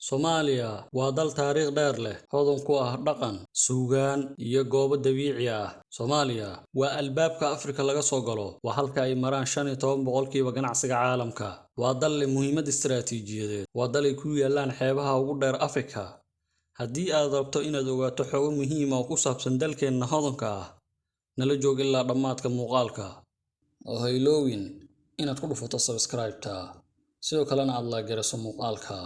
Soomaaliya waa dal taariikh dheer leh, hodan ku ah dhaqan, suugaan, iyo goobo dabiici ah. Soomaaliya waa albaabka Afrika laga soo galo, waa halka ay maraan 15% ganacsiga caalamka. Waa dal leh muhiimad istiraatiijiyadeed, waa dal ay ku yaallaan xeebaha ugu dheer Afrika. Haddii aad rabto inaad ogaato xogo muhiim ah oo ku saabsan dalkeenna hodanka ah, nala joog ilaa dhammaadka muuqaalka. Oo ha iloowin inaad ku dhufato subscribe-ta, sidoo kalena aad like garayso muuqaalka.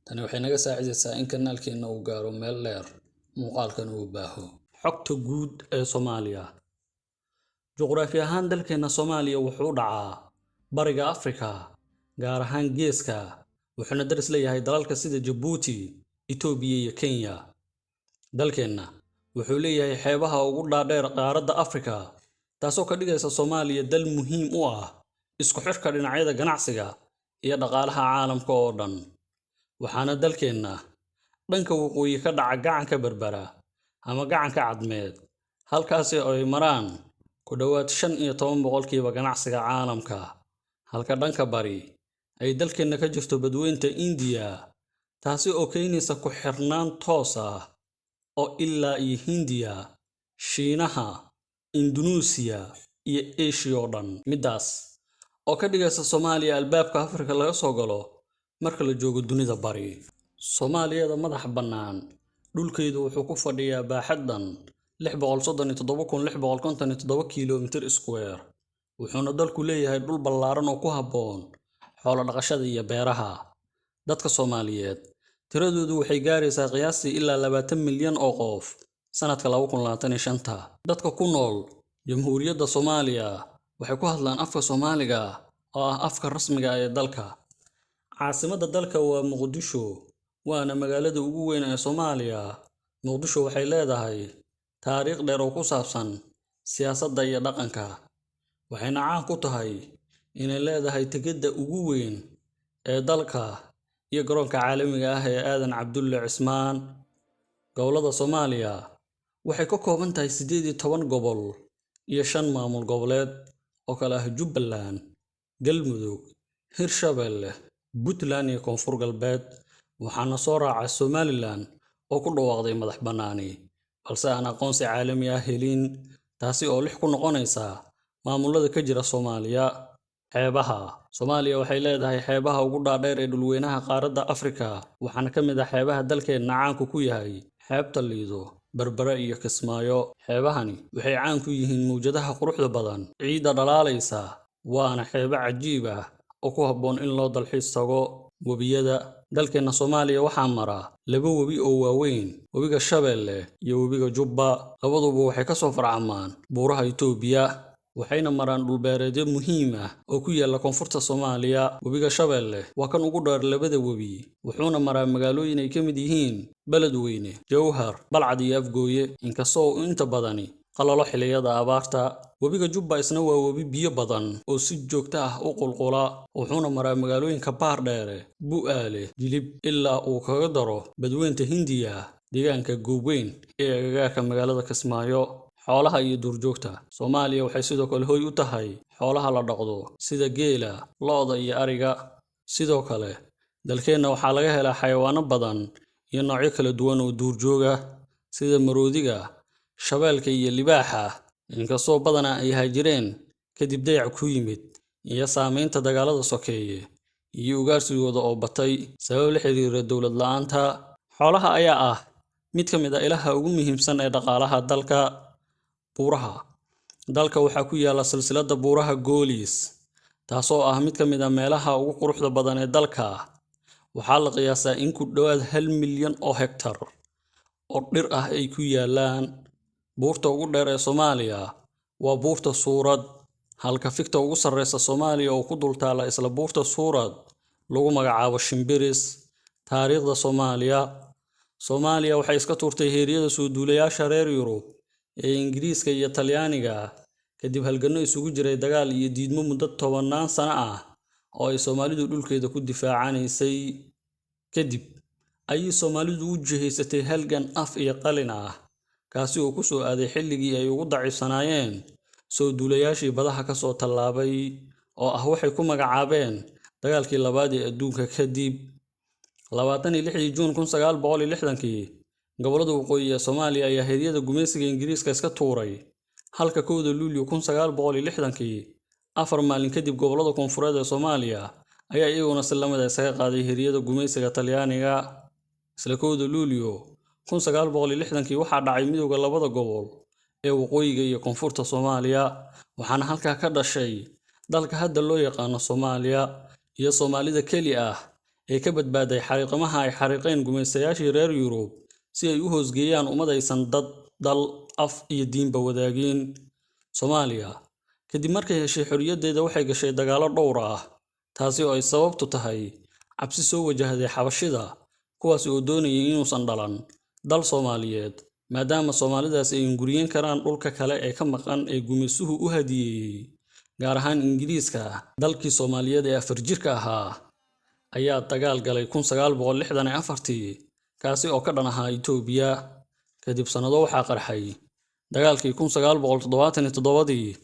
Tani waxay naga saacidaysaa in kanaalkeenna uu gaaro meel dheer, muuqaalkan uu baaho. Xogta guud ee Soomaaliya. Juqraafi ahaan, dalkeenna Soomaaliya wuxuu dhacaa Bariga Afrika, gaar ahaan Geeska, wuxuuna daris leeyahay dalalka sida Jabuuti, Itoobiya iyo Kenya. Dalkeenna wuxuu leeyahay xeebaha ugu dhaadheer qaaradda Afrika, taasoo ka dhigaysa Soomaaliya dal muhiim u ah isku xidhka dhinacyada ganacsiga iyo dhaqaalaha caalamka oo dhan. Waxaana dalkeenna dhanka waqooyi ka dhaca Gacanka Berbera ama Gacanka Cadmeed, halkaasi oo ay maraan ku dhowaad 15% ganacsiga caalamka, halka dhanka bari ay dalkeenna ka jirto Badweynta Indiya, taasi oo keenaysa ku xirnaan toos ah oo ilaa iyo Hindiya, Shiinaha, Indunuusiya iyo Eeshiya oo dhan. Middaas oo ka dhigaysa Soomaaliya albaabka Afrika laga soo galo marka la joogo dunida bari. Soomaaliyada madax bannaan, dhulkeedu wuxuu ku fadhiyaa baaxad dhan 637,657 kiiloomitir square, wuxuuna dalku leeyahay dhul ballaaran oo ku habboon xoolo dhaqashada iyo beeraha. Dadka Soomaaliyeed tiradoodu waxay gaaraysaa qiyaastii ilaa 20 milyan oo qof sanadka 2025. Dadka ku nool Jamhuuriyadda Soomaaliya waxay ku hadlaan afka Soomaaliga oo ah afka rasmiga ah ee dalka. Caasimadda dalka waa Muqdisho, waana magaalada ugu weyn ee Soomaaliya. Muqdisho waxay leedahay taariikh dheer oo ku saabsan siyaasadda iyo dhaqanka, waxayna caan ku tahay inay leedahay dekedda ugu weyn ee dalka iyo garoonka caalamiga ah ee Aadan Cabdulle Cismaan. Gobollada Soomaaliya waxay ka kooban tahay 18 gobol iyo shan maamul goboleed oo kala ah Jubbaland, Galmudug, Hirshabelle, Puntland iyo Koonfur Galbeed. Waxaana soo raaca Somaliland oo ku dhawaaqday madax bannaani, balse aan aqoonsi caalami ah helin, taasi oo lix ku noqonaysa maamulada ka jira Soomaaliya. Xeebaha Soomaaliya waxay leedahay xeebaha ugu dhaadheer ee dhulweynaha qaaradda Afrika, waxaana ka mid ah xeebaha dalkeenna caanku ku yahay xeebta Liido, Berbera iyo Kismaayo. Xeebahani waxay caan ku yihiin mawjadaha quruxda badan, ciidda dhalaalaysa, waana xeebo cajiib ah oo ku habboon in loo dalxiis tago. Webiyada dalkeenna Soomaaliya waxaa mara laba webi oo waaweyn, Webiga Shabeelle iyo Webiga Jubba. Labaduba waxay ka soo farcamaan buuraha Itoobiya, waxayna maraan dhulbeereedyo muhiim ah oo ku yaala koonfurta Soomaaliya. Webiga Shabeelle waa kan ugu dheer labada webi, wuxuuna maraa magaalooyin ay ka mid yihiin Beledweyne, Jowhar, Balcad iyo Afgooye, inkastoo uu inta badani qalalo xilliyada abaarta. Webiga Jubba isna waa webi biyo badan oo si joogto ah u qulqula, wuxuuna maraa magaalooyinka Baardheere, Bu'aale, Jilib ilaa uu kaga daro Badweynta Hindiya deegaanka Goobweyn ee agagaarka magaalada Kismaayo. Xoolaha iyo duurjoogta Soomaaliya waxay sidoo kale hoy u tahay xoolaha la dhaqdo sida geela, lo'da iyo ariga. Sidoo kale dalkeenna waxaa laga helaa xayawaano badan iyo noocyo kala duwan oo duurjoog ah sida maroodiga, shabeelka iyo libaaxa, inkastoo badanaa ay haajireen kadib dayac ku yimid iyo saameynta dagaalada sokeeye iyo ugaarsigooda oo batay sabab la xiriira dowlad la'aanta. Xoolaha ayaa ah mid ka mid ah ilaha ugu muhiimsan ee dhaqaalaha dalka. Buuraha dalka waxaa ku yaala silsiladda buuraha Goolis, taasoo ah mid ka mid ah meelaha ugu quruxda badan ee dalka. Waxaa la qiyaasaa in ku dhowaad 1 milyan oo hektar oo dhir ah ay ku yaalaan. Buurta ugu dheer ee Soomaaliya waa Buurta Suurad, halka figta ugu sarreysa Soomaaliya oo ku dul taalla isla Buurta Suurad lagu magacaabo Shimbiris. Taariikhda Soomaaliya. Soomaaliya waxay iska tuurtay heeryada soo duulayaasha reer Yurub ee Ingiriiska iyo Talyaaniga kadib halganno isugu jiray dagaal iyo diidmo muddo tobanaan sano ah oo ay Soomaalidu dhulkeeda ku difaacanaysay. Kadib ayay Soomaalidu u jihaysatay halgan af iyo qalin ah, kaasi oo ku soo aaday xilligii ay ugu daciifsanaayeen soo duulayaashii badaha ka soo tallaabay, oo ah waxay ku magacaabeen dagaalkii labaad ee adduunka kadib. 26 Juun 1960kii, gobollada waqooyi ee Soomaaliya ayaa heeryada gumaysiga Ingiriiska iska tuuray, halka 1 Luulyo 1960kii, 4 maalin kadib, gobollada koonfureed ee Soomaaliya ayaa iyaguna si la mid ah isaga qaaday heeryada gumaysiga Talyaaniga. Isla 1 Luulyo 1960kii waxaa dhacay midowga labada gobol ee waqooyiga iyo koonfurta Soomaaliya, waxaana halkaa ka dhashay dalka hadda loo yaqaano Soomaaliya iyo Soomaalida keli ah ee ka badbaaday xariiqamaha ay xariiqeen gumaystayaashii reer Yurub si ay u hoosgeeyaan ummad aysan dad, dal, af iyo diinba wadaagin. Soomaaliya kadib markay heshay xorriyaddeeda waxay gashay dagaallo dhowr ah, taasi oo ay sababtu tahay cabsi soo wajahday xabashida, kuwaas oo doonayay inuusan dhalan dal Soomaaliyeed, maadaama Soomaalidaas ay inguriyen karaan dhulka kale ee ka maqan ee gumaystuhu u hadiyeeyey, gaar ahaan Ingiriiska. Dalkii Soomaaliyeed ee afar jirka ahaa ayaa dagaal galay 1964tii, kaasi oo ka dhan ahaa Itoobiya. Kadib sannado waxaa qarxay dagaalkii 1977dii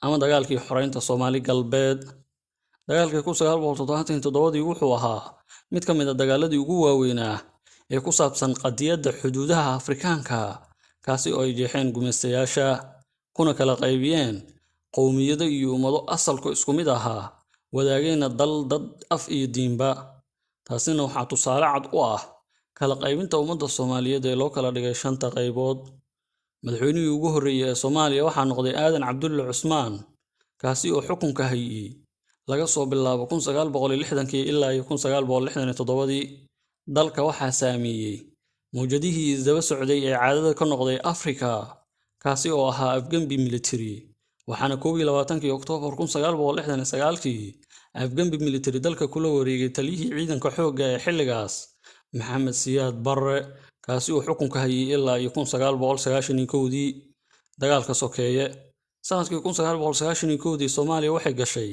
ama dagaalkii xoreynta Soomaali Galbeed. Dagaalkii 1977dii wuxuu ahaa mid ka mid ah dagaaladii ugu waaweynaa ee ku saabsan qadiyadda xuduudaha Afrikaanka, kaasi oo ay jeexeen gumaystayaasha kuna kala qaybiyeen qowmiyado iyo ummado asalku isku mid ahaa, wadaageenna dal, dad, af iyo diinba. Taasina waxaa tusaale cad u ah kala qaybinta ummadda Soomaaliyeed ee loo kala dhigay shanta qaybood. Madaxweynihii ugu horreeyay ee Soomaaliya waxaa noqday Aadan Cabdulle Cusmaan, kaasi oo xukunka hayay laga soo bilaabo 1960kii ilaa iyo 1967dii. Dalka waxaa saameeyey mowjadihii isdaba socday ee caadada ka noqday Afrika, kaasi oo ahaa afgembi military, waxaana 21kii Oktoobar 1969kii afgembi military dalka kula wareegay taliyihii ciidanka xoogga ee xilligaas, Maxamed Siyaad Barre, kaasi oo xukunka hayay ilaa iyo 1991dii. Dagaalka sokeeye. Sanadkii 1991dii Soomaaliya waxay gashay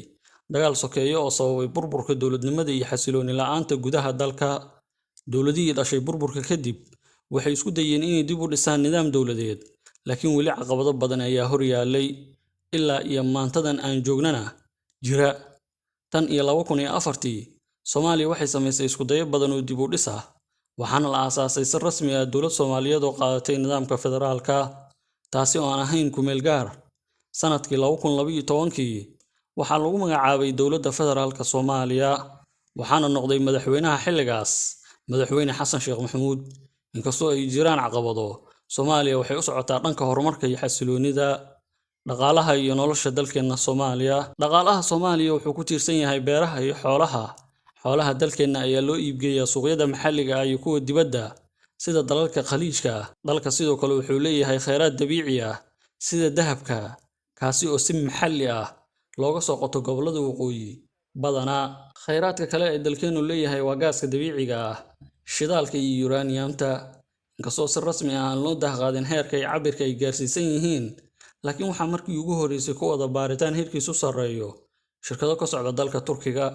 dagaal sokeeye oo sababay burburka dowladnimada iyo xasilooni la'aanta gudaha dalka. Dowladihii dhashay burburka kadib waxay isku dayeen inay dib u dhisaan nidaam dowladeed, laakiin weli caqabado badan ayaa hor yaallay, ilaa iyo maantadan aan joognana jira. Tan iyo 2004tii Soomaaliya waxay samaysay isku dayo badan oo dib u dhis ah, waxaana la aasaasay si rasmi ah dowlad Soomaaliyeed oo qaadatay nidaamka federaalka, taasi oo aan ahayn kumeel gaar. Sanadkii 2012kii waxaa lagu magacaabay dowladda federaalka Soomaaliya, waxaana noqday madaxweynaha xilligaas Madaxweyne Xasan Sheekh Maxamuud. Inkastoo ay jiraan caqabado, Soomaaliya waxay u socotaa dhanka horumarka iyo xasiloonida dhaqaalaha iyo nolosha dalkeenna Soomaaliya. Dhaqaalaha Soomaaliya wuxuu ku tiirsan yahay beeraha iyo xoolaha. Xoolaha dalkeenna ayaa loo iibgeeyaa suuqyada maxalliga ah iyo kuwa dibadda sida dalalka Khaliijka. Dalka sidoo kale wuxuu leeyahay kheyraad dabiici ah sida dahabka, kaasi oo si maxalli ah looga soo qoto gobollada waqooyi badanaa. Kheyraadka kale ee dalkeennu leeyahay waa gaaska dabiiciga ah, shidaalka iyo uraniumta. Inkastoo si rasmi ah aan loo dahqaadin heerka iyo cabbirka ay gaarsiisan yihiin, laakiin waxaa markii ugu horreysay ku wada baaritaan heerkiisu sarreeyo shirkado ka socda dalka Turkiga,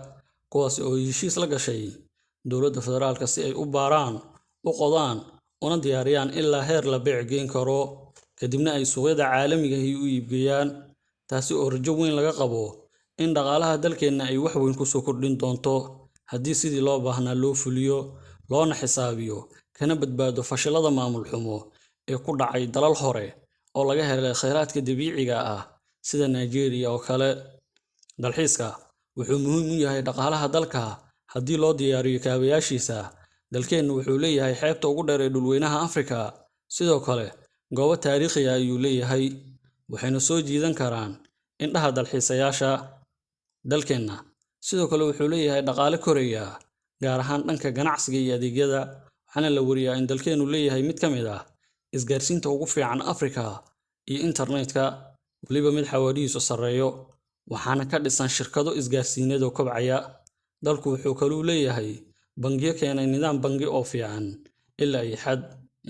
kuwaasi oo heshiis la gashay dowladda federaalka si ay u baaraan, u qodaan, una diyaariyaan ilaa heer la beec geyn karo, kadibna ay suuqyada caalamiga ahi u iibgeeyaan, taasi oo rajo weyn laga qabo in dhaqaalaha dalkeenna ay wax weyn kusoo kordhin doonto haddii sidii loo baahnaa loo fuliyo, loona xisaabiyo, kana badbaado fashilada maamul xumo ee ku dhacay dalal hore oo laga helay kheyraadka dabiiciga ah sida Nigeria oo kale. Dalxiiska wuxuu muhiim u yahay dhaqaalaha dalka haddii loo diyaariyo kaabayaashiisa. Dalkeennu wuxuu leeyahay xeebta ugu dheer ee dhulweynaha Afrika, sidoo kale goobo taariikhi ah ayuu leeyahay, waxayna soo jiidan karaan indhaha dalxiisayaasha. Dalkeenna sidoo kale wuxuu leeyahay dhaqaale koraya, gaar ahaan dhanka ganacsiga iyo adeegyada, waxaana la wariyaa in dalkeennu leeyahay mid ka mid ah isgaarsiinta ugu fiican Afrika iyo internetka, weliba mid xawaarihiisu sarreeyo, waxaana ka dhisan shirkado isgaarsiineed oo kobcaya. Dalku wuxuu kaluu leeyahay bangiyo keenay nidaam bangi oo fiican ilaa iyo xad.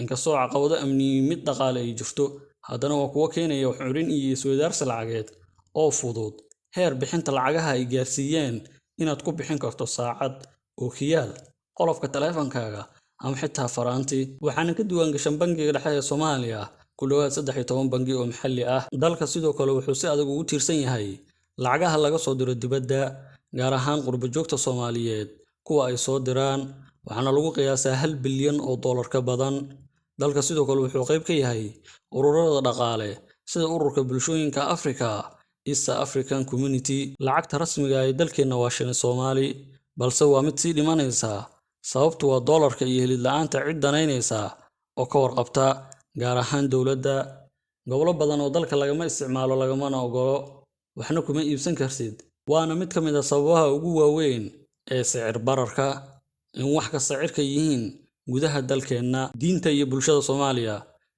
Inkastoo caqabado amni mid dhaqaale ay jirto, haddana waa kuwo keenaya wax curin iyo isweydaarsi lacageed oo fudud, heer bixinta lacagaha ay gaarsiiyeen inaad ku bixin karto saacad, ookiyaal, qolofka taleefankaaga ama xitaa faraanti. Waxaana ka diiwaangashan Bangiga Dhexe ee Soomaaliya ku dhowaad 13 bangi oo maxalli ah. Dalka sidoo kale wuxuu si adag ugu tiirsan yahay lacagaha laga soo diro dibadda, gaar ahaan qurbo joogta Soomaaliyeed kuwa ay soo diraan, waxaana lagu qiyaasaa 1 bilyan oo dollar ka badan. Dalka sidoo kale wuxuu qayb ka yahay ururada dhaqaale sida Ururka Bulshooyinka Afrika, East African Community. Lacagta rasmiga ah ee dalkeenna waa shilin Soomaali, balse waa mid sii dhimanaysa. Sababtu waa doolarka iyo helid la'aanta cid danaynaysa oo ka warqabta, gaar ahaan dowladda. Gobollo badan oo dalka lagama isticmaalo, lagamana ogolo, waxna kuma iibsan kartid, waana mid ka mid ah sababaha ugu waaweyn ee sicir bararka, in wax kasta cirka yihiin gudaha dalkeenna. Diinta iyo bulshada Soomaaliya.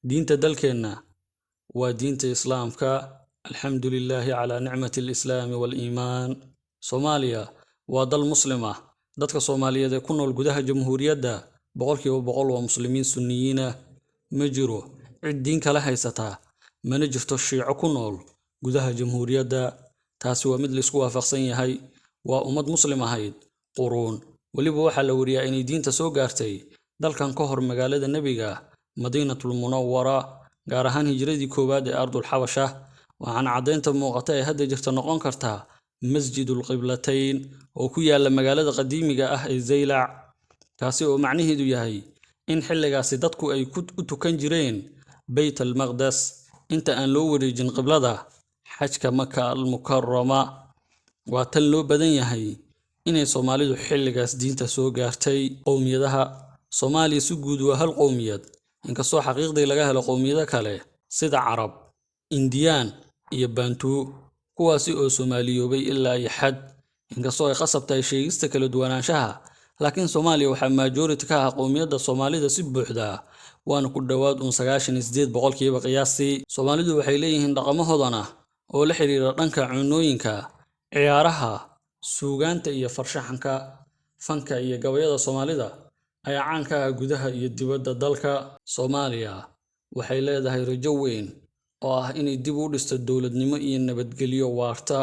Diinta dalkeenna waa diinta Islaamka. Alxamdu lilaahi calaa nicmati alislaami waaliimaan. Soomaaliya waa dal Muslim ah. Dadka Soomaaliyeed ee ku nool gudaha jamhuuriyadda 100% waa Muslimiin Sunniyiin ah. Ma jiro cid diin kala haysataa, mana jirto Shiico ku nool gudaha jamhuuriyadda. Taasi waa mid laisku waafaqsan yahay. Waa ummad Muslim ahayd quruun. Weliba waxaa la wariyaa inay diinta soo gaartay dalkan ka hor magaalada Nebiga, Madiinatul Munawara, gaar ahaan hijradii koowaad ee Ardul Xabasha. Waxaana caddaynta muuqata ee hadda jirta noqon kartaa Masjidul Qiblatayn oo ku yaala magaalada qadiimiga ah ee Zaylac, taasi oo macnaheedu yahay in xilligaasi dadku ay u tukan jireen Bayt al Maqdes inta aan loo wareejin qiblada xajka Maka al Mukarama. Waa tan loo badan yahay inay Soomaalidu xilligaas diinta soo gaartay. Qowmiyadaha Soomaaliya si guud waa hal qowmiyad, inkastoo xaqiiqdii laga helo qowmiyado kale sida Carab, Indiyaan iyo Bantu, kuwaasi oo Soomaaliyoobay ilaa iyo xad. Inkastoo ay khasab tahay sheegista kala duwanaanshaha, laakiin Soomaaliya waxaa majority ka ah qowmiyadda Soomaalida si buuxda, waana ku dhowaad uun 98% qiyaastii. Soomaalidu waxay leeyihiin dhaqamo hodan ah oo la xiriira dhanka cunooyinka, ciyaaraha, suugaanta iyo farshaxanka. Fanka iyo gabayada Soomaalida ayaa caan ka ah gudaha iyo dibadda dalka. Soomaaliya waxay leedahay rajo weyn oo ah inay dib u dhisto dowladnimo iyo nabadgelyo waarta.